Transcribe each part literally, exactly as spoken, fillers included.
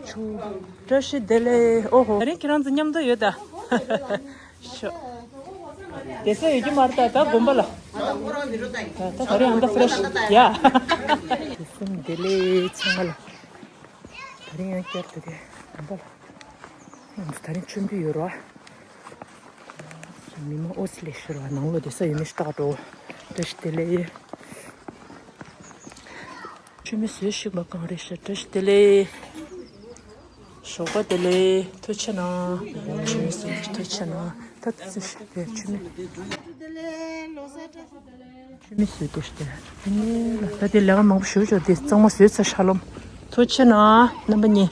བཀྲ་ཤིས་བདེ་ལེགས། ཨོ་ཧོ། ད་རིང་ཁྱེད་རང་ཚོ་མཉམ་དུ་ཡོད་ད། ཤོ། བསྡད་ས་ཡོད་རྒྱུ་མ་རེད་ད། ད་དགོན་པ་ལ། ད་ད་ད་རིང་ཨང་ད་ཧྥ་རེ་ཤི་ཡ། བསྡད་ས་བདེ་ལེགས་ཚང་མ་ལ། ད་རིང་ཡང་བསྐྱར་དུ་དེ་དགོན་པ་ལ། ང་ཚོ་ད་རིང་མཆོད་འབུལ་ཡོད་རེད་བ། མི་མང་ཨོ་ཙི་ལས་ཤོར་བ། ནང་ལོགས་བསྡད་ས་ཡོད་མེད་ཞིག་བལྟ་འགྲོ། བཀྲ་ཤིས་བདེ་ལེགས། མཆོད་མེ་བཟོས་ཤིག་མ་གང་རེད་ཤག་བཀྲ་ཤིས་བདེ་ལེགས། ཞོགས་པ་བདེ་ལེགས། ཐུགས་རྗེ་གནང་། མཆོད་མེ་བཟོས་ཤིག་ཐུགས་རྗེ་གནང་། ད་ད་ཚོད་ཤིག་དེ་མཆོད་མེ། མཆོད་མེ་བཟོས་ཏེ་ཤི་དེ། ད་དེ་ལས་ཀ་མང་པོ་ཞུ་ཆོག་དེ་གཙང་མ་བཟོས་ཚར་ཤག་ལོ། ཐུགས་རྗེ་གནང་རྣམ་པ་གཉིས།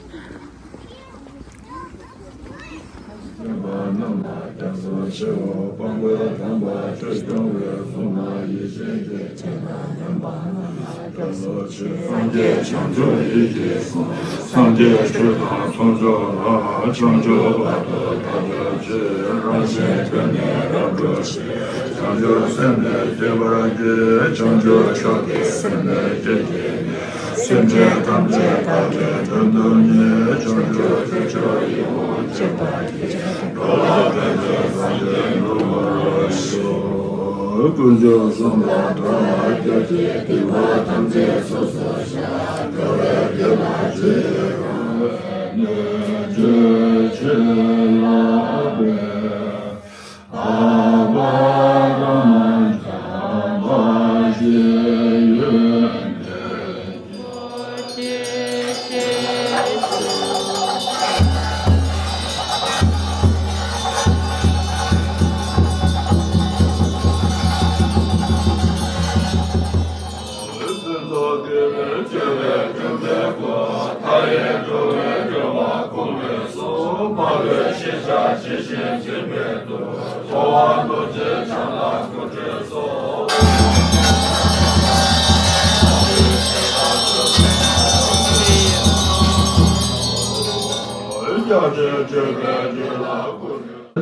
སངས་རྒྱས་ཆོས་དང་ཚོགས་མཆོག་ལ། བྱང་ཆུབ་བར་དུ་བདག་སྒྲུབ་ཕྱིར། རང་གཞན་གང་ནས་རབ་སྒྲུབ་ཕྱིར། བྱང་ཆུབ་སེམས་ནི་བསྐྱེད་པར་བགྱི། བྱང་ཆུབ་མཆོག་གི་སེམས་ནི་བསྐྱེད་བགྱིས་ནས། སེམས་ཅན་ཐམས་ཅད་བདག་གིས་དོན་དུ་གཉེར། བྱང་ཆུབ་སྤྱོད་མཆོག་ཡིད་འོང་སྤྱད་པར་བགྱི། འགྲོ་ལ་ཕན་ཕྱིར་སངས་རྒྱས་འགྲུབ་པར་ཤོག། དཀོན་མཆོག་གསུམ་ལ་དགའ་བ་བརྒྱ་བྱིན། སྡིག་པ་ཐམས་ཅད་སོ་སོར་བཤགས། དགའ་བས་བསྐལ་པ་གཅིག་ལ་ནི་ཆོས་ཆེན་ལགས་པས།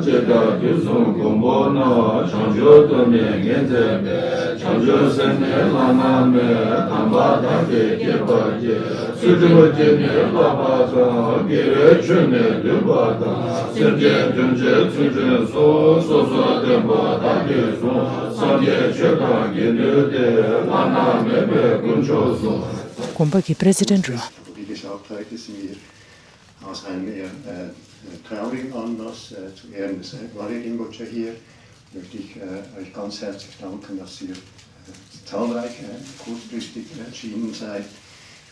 ཅེས་དང་དུས་གསུམ་མགོན་པོ་རྣམས། བྱང་ཆུབ་ཏུ་ནི་ངེས་མཛད་པའི། བྱང་ཆུབ་སེམས་ནི་བླ་ན་མེད། དམ་པ་བདག་གིས་བསྐྱེད་པར་བགྱི། ཚུལ་ཁྲིམས་ཀྱིས་ནི་བསླབ་པ་དང་། དགེ་བའི་ཆོས་ནི་བསྡུས་པ་དང་། སེམས་ཅན་དོན་བྱེད་ཚུལ་ཁྲིམས་སོགས། སོ་སོར་བསྟན་པ་བདག་གིས་བསྲུང་། སངས་རྒྱས་ཆོས་དང་དགེ་འདུན་ཏེ། བླ་ན་མེད་པའི་དཀོན་མཆོག་གསུམ། དགོན་པ་གི་པྲེ་སི་ཌེན་ཊི་རེད། Wie gesagt, heute sind wir aus einem eher, äh, traurigen Anlass, äh, zu Ehren des Wari Rinpoche hier, möchte ich, äh, euch ganz herzlich danken, dass ihr, äh, zahlreich, äh, kurzfristig erschienen seid.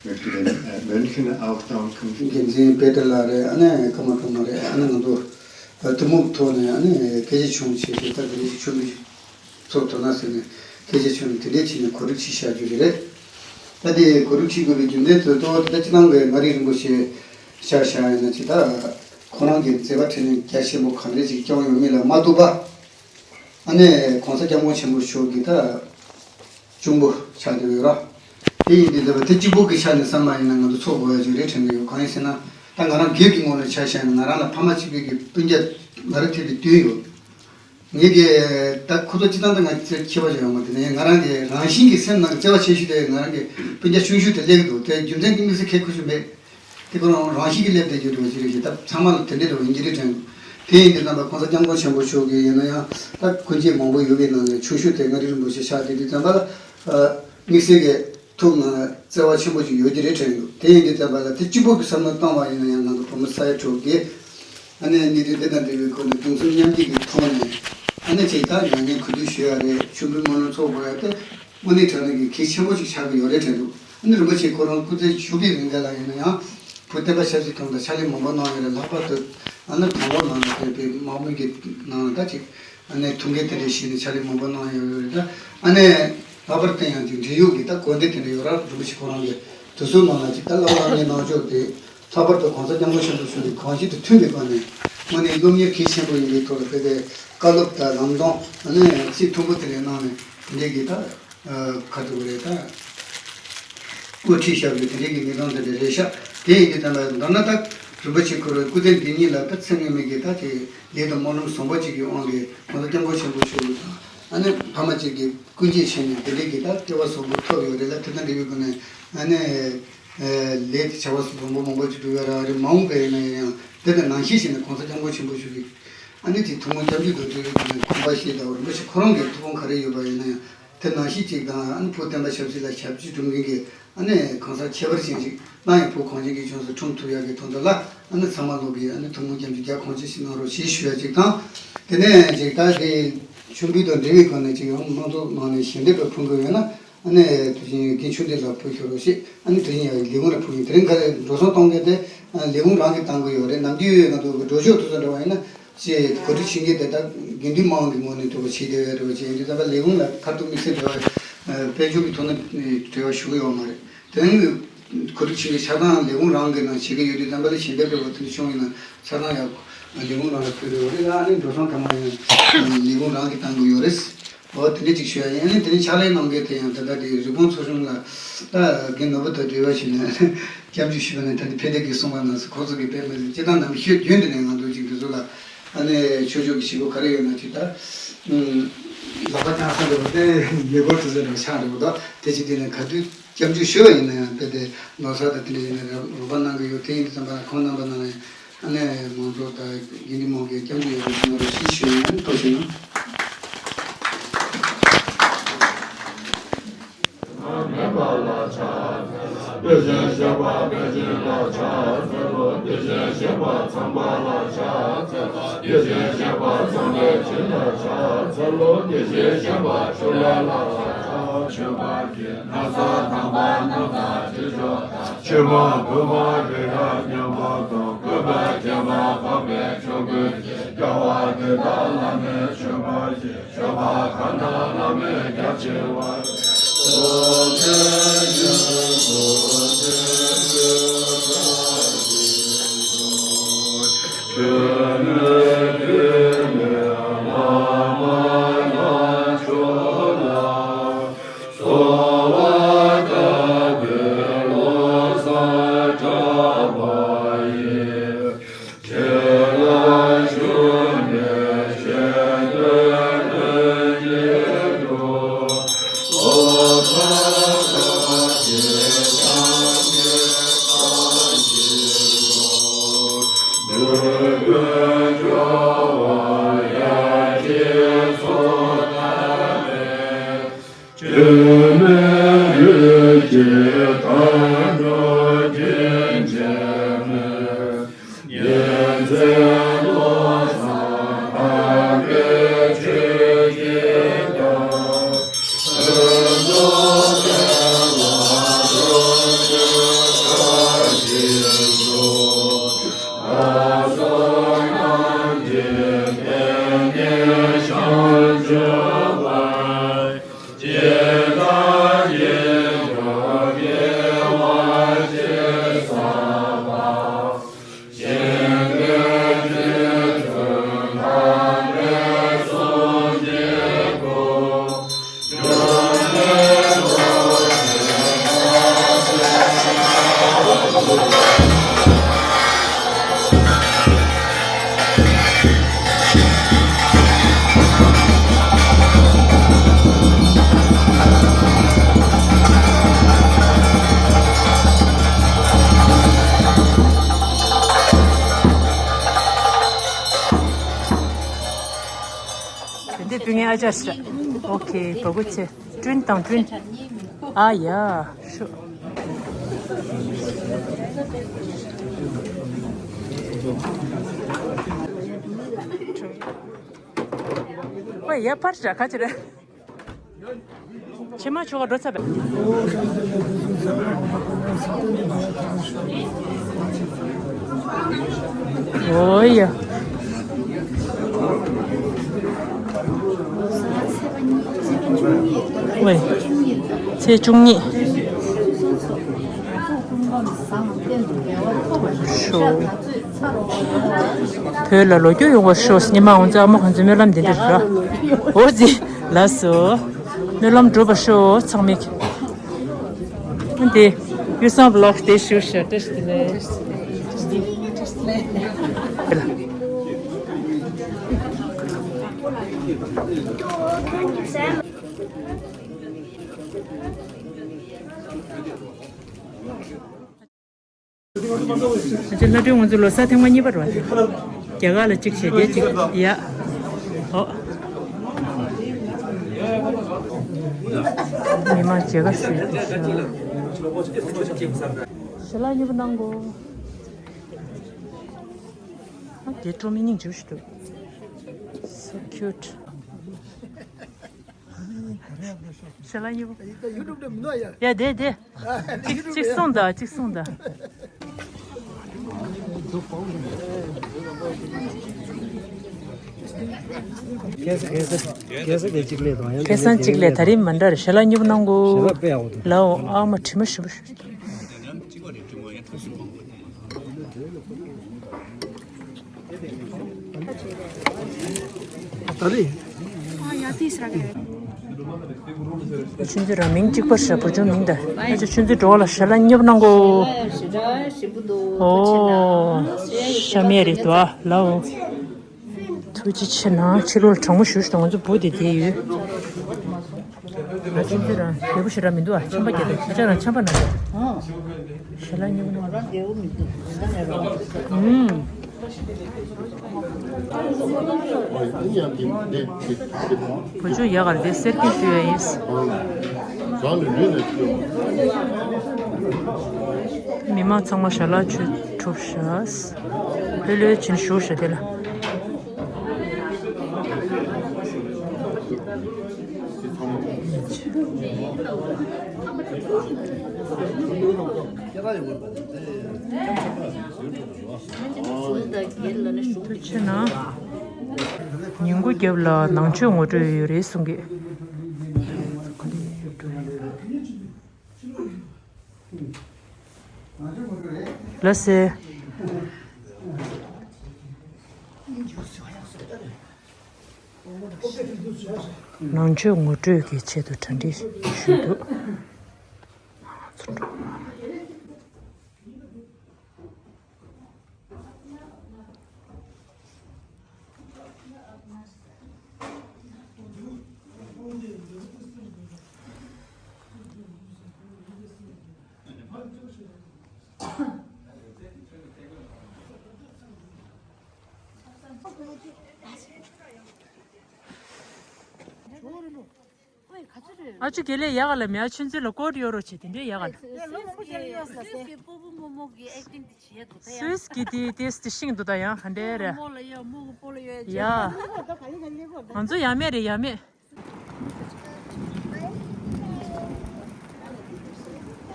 Ich möchte den, äh, Mönchen auch danken. འགན་འཛིན་པེ་ཏྲ་ལགས་རེད། ཨ་ནི་ཀརྨ་ཀརྨ་རེད། ཨ་ནི་ང་ཚོ་ཐུན་མོང་ཐོག་ནས་ཨ་ནི་སྐད་ཆ་བྱུང་བྱས་ཏེ། ད་དེ་རིང་ཆུ་མིག་ཚོགས་ཐུབ་ན་ཟེར་ནས་སྐད་ཆ་བྱུང་ནས། དེ་འདྲའི་བྱས་ནས་གོ་སྒྲིག་བྱས་བཞག་རྒྱུ་དེ་རེད། ད་དེ་གོ་སྒྲིག་བྱེད་དགོས་པའི་རྒྱུ་མཚན་དེ་གཙོ་བོ་དེ་ད་སྤྱིར་བཏང་གི་མངའ་རིས་རིན་པོ་ཆེ་ཤར་བཞག་ཡིན་ན་ཅིག་ད་ཁོ་རང་གི་མཛད་པ་འཕྲིན་ལས་རྒྱ་ཆེན་པོ་ག་འདྲས་ཅིག་བསྐྱངས་ཡོད་མེད་ལ་མ་ལྟོས་པ། ཨ་ནི་༸གོང་ས་༸སྐྱབས་མགོན་ཆེན་པོ་མཆོག་གི་ད་གཅུང་པོ་ཆགས་བསྡད་ཡོད་ར། དེ་ཡིན་དུས་ད་བར་དེ་གཅིག་པོ་གི་ཆ་ནས་བསམ་པ་ཡིན་ན་ང་ཚོ་ཚོགས་དགོས་ཡ་ཅིག་རེད་དྲན་གྱི་ཡོད། གང་ཡིན་ཟེར་ན་ད་ང་རང་སྒེར་གྱི་ངོས་ནས་ཆ་བཞག་ན་ང་རང་ལ་ཕ་མ་གཅིག་པའི་གི་སྤུན་ཀྱག་ང་རང་ཐེ་བའི་བདུན་ཡོད། ངེད་ཀྱི་ད་ཁོ་ཚོ་སྤྱིར་བཏང་ད་ང་ཚོའི་ཁྱད་པར་ཅིག་ཡོད་མ་རེད། དེ་ནས་ང་རང་གི་རང་བཞིན་གྱི་སེམས་ནང་གི་བརྩེ་བ་ཆེ་ཤོས་དེ་ང་རང་གི་སྤུན་ཀྱག་ཆུང་ཤོས་དེ་སླེབས་ཀྱི་འདུག་དེ་རྒྱུ་མཚན་གྱིས་དམིགས་བསལ་ཁྱད་ཁུ་ཆུ་མེད། དེ་ཁོ་རང་རང་བཞིན་གྱིས་སླེབས་བསྡད་རྒྱུ་འདྲ་བོ་ཞིག་རེད་ཤག་ད་ཚང་མ་ལ་དེ་འདྲ་འདྲ་བོ་ཡིན་གྱི་རེད་དྲན་འདུག་དེ་ཡིན་དུས་ཙམ་པ་༸གོང་ས་༸སྐྱབས་མགོན་ཆེན་པོ་མཆོག་གིས་ཡིན་ན་ཡང་ད་སྐུ་མཆེད་མང་པོ་ཡོད་པའི་ནང་ནས་ཆུང་ཤོས་དེ་མངའ་རིས་རིན་པོ་ཆེ་ཆགས་བསྡད་དུས་ཙམ་པ་ལ་དམིགས་བསལ་གྱི་ཐུགས་ནང་བརྩེ་བ་ཆེན་པོ་ཞིག་ཡོད་ཀྱི་རེད་དྲན་འདུག་དེ་ཡིན་དུས་ཙམ་པ་ལ་དེ་གཅིག་པོ་གི་བསམ་བློ་བཏང་བ་ཡིན་ན་ཡང་ང་ཚོ་བུ་མོ་ས་ཡ་དྲུག་གིས་ཨ་ནེ་གནད་དོན་འདི་དང་འབྲེལ་བའི་སྐོར་ནས་གདུང་སེམས་མཉམ་སྐྱེད་ཀྱི་ཐོག་ནས་ཨ་ནེ་ཅིག་ད་མྱ་ངན་གུས་འདུད་ཞུ་ཡ་རེད། མཆོད་འབུལ་སྨོན་ལམ་ཚོགས་དགོས་ཡ་དེ་དངོས་གནས་དྲང་གནས་ཀྱི་གལ་ཆེན་པོ་ཞིག་ཆགས་ཀྱི་ཡོད་རེད་དྲན་འདུག་ཨ་ནེ་རིན་པོ་ཆེ་ཁོ་རང་སྐུ་ཚེ་མཆོད་པའི་རིང་ག་ལ་ཡིན་ན་ཡང་བུ་བསྟན་པ་ཆབ་སྲིད་ཐོག་ལ་ཕྱག་ལས་མང་པོ་གནང་ཡོད་རེད། ལྷག་པར་དུ་ཨ་ནེ་གྲོང་ཁོག་ནང་ལ་ཕེབས་པའི་དམག་མི་གི་ནང་ལ་ད་ཅིག་ཨ་ནེ་ཐུགས་འགན་དེ་འདྲ་བཞེས་ནས་ཕྱག་ལས་མང་པོ་གནང་ཡོད་རེད། ད་ཨ་ནེ་ལྷག་པར་དུ་ཡང་ཅིག་འབྲེལ་ཡོད་ཀྱི་ད་དགོན་སྡེ་དེ་འདྲ་ཡོད་ར། རིན་པོ་ཆེ་ཁོ་རང་གི་དུས་ཚོད་ནང་ལ་ཅིག་ད་བསླབ་པ་སློབ་གཉེར་གནང་ཕྱོགས་དེ་ལྷག་པར་དུ་༸གོང་ས་༸སྐྱབས་མགོན་ཆེན་པོ་མཆོག་གི་དགོངས་གཞི་དང་མཐུན་པའི་སྒོ་ནས་དངོས་གནས་སློབ་གཉེར་གལ་ཆེན་པོ་ཡིན་པའི་ཐོག་ལ་ཕེབས་པའི་བཀའ་སློབ་དང་ལམ་སྟོན་ཨ་ནེ་ཚིག་ཐུང་པོ་དེ་འདྲ་གནང་ནས་དེ་འདྲའི་གི་ད་ཁ་ཐུག་རེད་ད། དབུ་ཁྲིད་ཞབས་ཀྱི་དེ་འདྲའི་གི་ཉིས་སྟོང་དེ་འདྲ་རེད་ཤག་དེ་ཡིན་དུས་ཙམ་པ་མདོར་ན་ད་རིན་པོ་ཆེ་ཁོ་རང་སྐུ་ཚེ་འདི་ཉིད་ལ་ད་ཚེ་སྔོན་མའི་གི་ད་ཅིག་ལས་དང་སྨོན་ལམ་བཟང་པོ་ཅིག་གི་དབང་གིས་༸གོང་ས་༸སྐྱབས་མགོན་ཆེན་པོ་མཆོག་གི་དང་ཨ་ནེ་ཕ་མ་གཅིག་གི་སྐུ་འགྱེད་བྱས་ནས་དེ་འདྲའི་གི་ད་སྐལ་བ་བཟང་པོ་ཐོབ་ཡོད་རེད་ལ། དེ་དང་འབྲེལ་བའི་སྒོ་ནས་ཨ་ནེ་ ལས་དེ་བྱ་བ་སོགས་མང་པོ་མང་པོ་ཅིག་འགྲུབ་ཡ་རག་རེད། མ་འོངས་པ་ཡིན་ན་ཡང་དེ་དང་ནང་བཞིན་བྱས་ནས་གོང་ས་སྐྱབས་མགོན་ཆེན་པོ་མཆོག་གིས་ཨ་ནི་དེ་ཐུན་མོང་སྐྱབས་འཇུག་དང་འབྲེལ་བའི་ཐོག་ནས་དགོངས་པ་བཞེས་དང་རིན་པོ་ཆེ་ཁོ་རང་གི་ཐུགས་དགོངས་ག་རེ་ཡོད་པ་ཡིན་ན་ཡང་དེ་ནང་བཞིན་ཅིག་དང་། ཨ་ནི་བོད་བསྟན་པ་ཆབ་སྲིད་ལ་ཞབས་ཕྱི་སྒྲུབ་མཁན་གྱི་ཨ་ནི་གང་ཟག་ཁྱད་པར་ཅན་ཞིག་སླར་ཡང་བོད་གངས་ཅན་གྱི་ལྗོངས་སུ་འཁྲུངས་ཐུབ་ཡག་གི་དོན་དུ་ལ་ཨ་ནི་ཚང་མ་ལོག་གིས་ཨ་ནི་ཐུན་མོང་སྐྱབས་འཇུག་རྒྱ་གང་ཆེ་ཞིག་གནང་རོགས་ཞེས་ཞུ་ཡ་ཅིག་དང་། དེ་ནས་ཅིག་ད་དེ་མཆོད་འབུལ་དང་འབྲེལ་བའི་སྒོ་ནས་ཅིག་ཡང་མང་ཚོགས་ནང་ནས་ཞལ་འདེབས་ལ་ཕུལ་དགོས་ཡོད་ན། ཨ་ནི་དེ་བཞིན་རྒན་ཆུང་འདི་ལ་ཕུལ་ཤོག་རོགས་ཞེས། ཨ་ནི་དེ་བཞིན་ཡང་ལས་ཁུངས་ལ་ཕུལ་ཡིན། དེ་རིང་ཁ་རས་འགྲོ་སོང་གཏོང་མཁན་དེ་ལས་ཁུངས་རང་གིས་གཏང་གི་ཡོད་རེད། ནམ་རྒྱུན་ང་ཚོ་འགྲོ་ཕྱོགས་དེ་ཚོ་འདྲ་བ་ཡིན་ན་ཅེས་གོ་སྒྲིག་བྱེད་མཁན་དེ་དག་དགེ་འདུན་དམངས་ཀྱི་ངོས་ནས་འདུག་པ་བྱེད་བསྡད་ཡོད་རེད་པ། བྱས་ཡིན་དུས་ཙམ་པ་ལས་ཁུངས་ལ་མཐར་ཐུག་དམིགས་བསལ་འབྲེལ་བ་དཔལ་འབྱོར་གྱི་ཐོག་ནས་འབྲེལ་བ་ཞུ་གི་ཡོད་མ་རེད། དེ་རིང་གི་གོ་སྒྲིག་བྱེད་མཁན་ཆ་ཚང་ལས་ཁུངས་རང་གི་ནང་བྱེད་ཀྱི་ཡོད་དུས་ཙམ་པ་ལ་ཞལ་འདེབས་འདྲ་བ་དེ་འདྲ་བྱུང་ཡིན་ན་ཆ་ཚང་ཡང་ལས་ཁུངས་རང་ལ་ཕུལ་གྱི་ཡོད་རེད། ཨ་ནི་འགྲོ་སོང་ཚང་མ་ཡང་ལས་ཁུངས་རང་གིས་གཏང་གི་ཡོད་རེད། འོ་དེ་འདྲ་ཅིག་ཞུ་ཡ་ཡིན། ཨ་ནི་དེ་རིང་ཕྱག་ལས་གནང་མཁན་དེ་ཡང་ད་ལྟ་དེ་རི་བོང་ཚོ་གཞུང་ལ་ད་རྒན་ནོར་བུ་དང་འབྲེལ་བ་བྱས་ནས་སྐྱབས་འཇུག་ཞུས་པ་ནས་ད་ལྟ་ཕན་བདེ་གིས་གསུངས་པ་ནང་བཞིན་ཁོ་ཚོ་གིས་དཔེ་མི་སྲིད་སྤྱིར་བཏང་ནམ་ཤོད་རྒྱུན་དུ་ནས་ང་ཚོ་ཅིག་འདི་ཚོ་ལ་ཨ་ནི་ཆོས་ཕྱོགས་ཀྱི་བྱེད་སྒོ་ག་རེ་ཡོད་ན་ཅིག་ད་ལག་པ་བརྐྱངས་ས་འདྲ་བོ་དེ་ཉེ་འཁོར་དེ་ཚོ་འདྲ་བོ་ཆགས་འདྲ་བོ་དང་དེ་ཅིག་དེ་ནས་ག་དུས་སྐྱབས་འཇུག་ཞུ་བ་ཡིན་ན་ཡང་དཔེ་དེ་ལོ་གསར་དང་དེ་འདྲ་ཡིན་ན་རོགས་པ་གནང་གི་ཡོད། དེ་ཡིན་དུས་ཙམ་པ་ལ་ཁོང་རྣམ་པ་ནང་ནས། ཨ་ནེ་མང་ཚོགས་དང་དགེ་འདུན་མང་པོས་སྐྱབས་འཇུག་ཡོང་བའི་གནང་རོགས་ཞེས་ཞུ་ཡིན། ཐུགས་རྗེ་གནང་། ཆོས་མ་དུ་མ་རེ་ར་མཉམ་པ་དང་། བཀོད་པ་ཁྱད་པར་འཕགས་པའི་ཆོས་ཀུན་གྱི། རྒྱལ་བ་དེ་དག་བླ་མེད་མཆོད་པ་ཡི། མཆོད་པ་གང་དག་བླ་མེད་རྒྱ་ཆེ་བ། འདི་བུ་ངའི་ཨ་ཅག་ཞིག་ཨོ་ཁེ། བ་གུ་ཆེ། བསྐྲུན་དང་བསྐྲུན། ཨ་ཡ། ཤོ། ཨ་ཡ། ཕར་ཞོག་ཁ་ཅིག་རེད། ཕྱི་མ་ཆོ་ག་འགྲོ་ཚར་བས། ཨོ་ཡ། ཝེ། ཚེས་བཅུ་གཉིས། ཤོ། བོད་ལ་ལོ་རྒྱུས་ཡོང་བར་ཤོག་ཉི་མ་འོང་ཙང་ཨ་མ་ཁོང་ཚོའི་སྨོན་ལམ་འདི་འདྲ་རེད་ར། འོ་ཙི། ལགས་སོ། སྨོན་ལམ་འགྲུབ་པར་ཤོག་ཚང་མས། འདི། ཡུལ་སྲང་བི་ལོག་དེ་ཞུ་ཤ་ཏེ་ཤ་ཏེ་ལེ། ང་ཚོ་ལྷ་སྒྲོན་ང་ཚོ་ལོ་གསར་ཐེངས་མ་གཉིས་པ་རེད་བ། རྒྱ་གར་ལ་གཅིག་བྱས་དེ་གཅིག་ཡ། ཨོ། མི་མང་མཇལ་ཁ་ཞུས་ཏེ་ཤ། ཞལ་ལག་མཉེས་པོ་གནང་གོ། ཨ་དེ་སྤྲོ་མི་སྙིང་རྗེ་པོ་ཞིག་འདུག So cute. ཞལ་ལག་མཉེས་པོ། ཡ་དེ་དེ། གཅིག་གཅིག་གསུངས་དང་གཅིག་གསུངས་དང་། ཁ་སང་གཅིག་ལས་ད་རིང་མ་འདྲ་རེད། ཞལ་ལག་མཉེས་པོ་གནང་གོ། ལའོ་ཨ་མ་དྲི་མ་ཞིམ་པོ་ཞིག་ད་རེད། ཆུ་འཛིན་ར་མིང་གཅིག་པ་ཞབས་བུ་ཆུང་མིང་དང་ཨ་ཅག་ཆུ་འཛིན་འགྲོ་བ་ལ་ཞལ་ལག་མཉེས་པོ་གནང་གོ། ཨོ། ཤ་མེད་རེད་དོ་ཨ་ལའོ། ཐུགས་རྗེ་ཆེ་གནང་། ཕྱི་ལོགས་གྲང་མོ་ཞུ་ཞུ་དང་ང་ཚོ་བུ་དེ་དེ་ཡོད། ང་ཆུ་འཛིན་ར་རྒྱལ་པོ་ཞེ་དྲག་མི་འདུག་ཨ། ཆམ་པ་རྒྱག་དང་ཁྱེད་ཅག་རང་ཆམ་པ་ན་འདུག་ཞལ་ལག་མཉེས་པོ་གནང་། ཨུམ། བུ་ཆུང་ཡག་ག་རེད་དེ་གསེར་གྱི་བཏུལ་ཡ་ཡིན། མི་མང་ཚང་མ་ཞལ་ལག་མཆོད་གྲུབ་ཤག་ལྷོད་ལྷོད་བྱིན་ཞུ་ཤག་དེ་ལ། ཐུགས་རྗེ་གནང་། ཉིན་གུང་རྒྱབ་ལ་ནང་ཆོས་ངོ་སྤྲོད་ཡོད་རེད་གསུང་གི། ལགས་སེ། ནང་ཆོས་ངོ་སྤྲོད་ཀྱི་ཆེད་དུ་གྲ་སྒྲིག་ཞུས་འདུག་ཨ་ཅོ་དགེ་ལེགས་ཡག་ག་ལ་མེ་ཨ་ཆུ་འཛིན་ལ་སྐོར་གཡོ་རོགས་བྱེད་དེ་འདྲའི་ཡག་ག་ལ། སུས་ཀྱི་སྤོ་བོ་རྨོ་མོ་གི་ཨེག་ཊིང་དེ་བྱེད་ཡ་འདུག་ད་ཡ། སུས་ཀྱི་དེ་དེ་དེ་ཤིང་འདུག་ད་ཡང་ཧ་འདྲེ་རེད། རྨོ་མོ་ལ་ཡ་རྨོ་གི་སྤོ་ལ་ཡོད་ཡ་ཅེ། ང་ཚོ་ཡ་མེད་རེད་ཡ་མེད།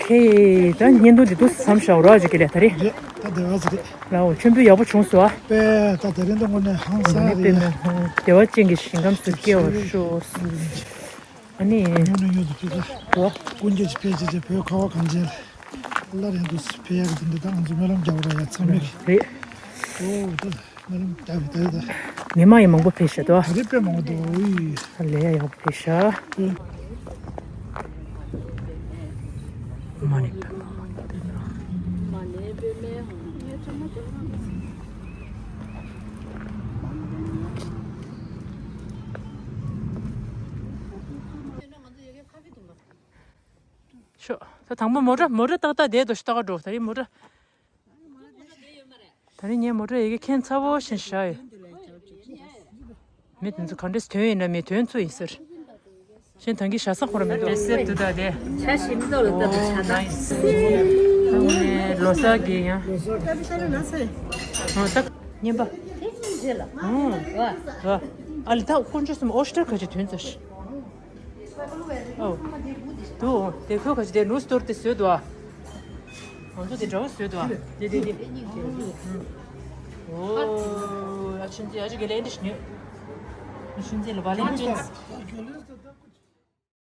ཁེ་ད་བརྙན་ཐུང་འདི་འདུག་མཚམས་བཞག་རོགས་ཅིག་གི་ལས་ད་རེད། རེད་ད་བདེ་བ་ཅིག་རེད། ལའོ་མཆོད་འབུལ་ཡག་པོ་བྱུང་སོང་ཨ། པས་ད་དེ་རིང་ད་དངོས་གནས་ཧང་སང་རེད། དཔེ་མེད་བདེ་བ་ཅན་གྱི་ཞིང་ཁམས་སུ་སྐྱེ་བར་ཤོག་ཨ་ནི། ཉུང་ནས་ཉུང་དུ་ཕེབས་ད། ལོ། ཀུན་ཁྱེད་ཀྱི་ཕེབས་ཀྱི་ཅེས་བོད་ཁ་བ་གངས་ཅན་ལ། སླར་ཡང་དུ་ཕེབས་ཡག་གི་དེ་འདི་དག་ང་ཚོ་སྨོན་ལམ་རྒྱག་རོགས་ཡ་ཚང་མས། རེད། ཨོ་ད་སྨོན་ལམ་རྒྱག་གི་ད་ཡོད་ད། མི་མང་ཡང་མང་པོ་ཕེབས་ཤག་ཏོ། ད་རེས་དཔེ་མང་པོ་འདུག་ཨོ་ཡི། ལས་ཡག་པོ་ཕེབས་ཤག་ཨོ། མ་ནི་པདྨ་མ་ནི་པདྨ། མ་ནི་པདྨའི་ཧོ་ངའི་ཚང་མ་ཚང་མ། ཤོ། ད་དང་པོ་མོ་ཊ་མོ་ཊ་ཏག་ཏག་བསྡད་འདུག་ཤོ་ཏག་འགྲོ། ད་རིང་མོ་ཊ། ད་རིང་ངས་མོ་ཊ་ཡི་གེ་ཁྱེད་ཚ་བོ་ཞིག་བཞག་ཡོད། མི་དེ་ཚོ་ག་འདྲས་དོན་ཡིན་ན་མི་དོན་ཚོ་ཡིན་ཟེར། གཞན་ཐང་གི་ཞྭ་ས་ཁོ་ར་མི་འདུག་སེར་དུ་ད་དེ། ཆ་ཞིམ་མདོག་ལ་ལྟ་བུ་ཆ་ད། ལོ་གསར་གི་ཡང་། ལོ་གསར་ཀ་པི་ཏ་ལ་ན་སེ། ཨ་ད་ཉན་པ། དེ་ཅི་བྱེད་ལ། ཨ་ཨ་ཨ་ལི་ད་དཀོན་མཆོག་གསུམ་ཨོ་སྟར་ག་ཅི་དོན་ཚར། ཨོ། དུ་དེ་ཁོས་ག་ཅི་དེ་ནུ་སྟོར་དེ་བཟོས་འདུག་ཨ། ང་ཚོ་དེ་འདྲ་བོ་བཟོས་འདུག་ཨ། དེ་དེ་དེ། ཨོ། ཨ་ཆུན་ཚེ་ཨ་ཅི་གེ་ལེན་དེ་ཤི་ཉོས། ཨ་ཆུན་ཚེ་ལ་བ་ལེན་ཅིན།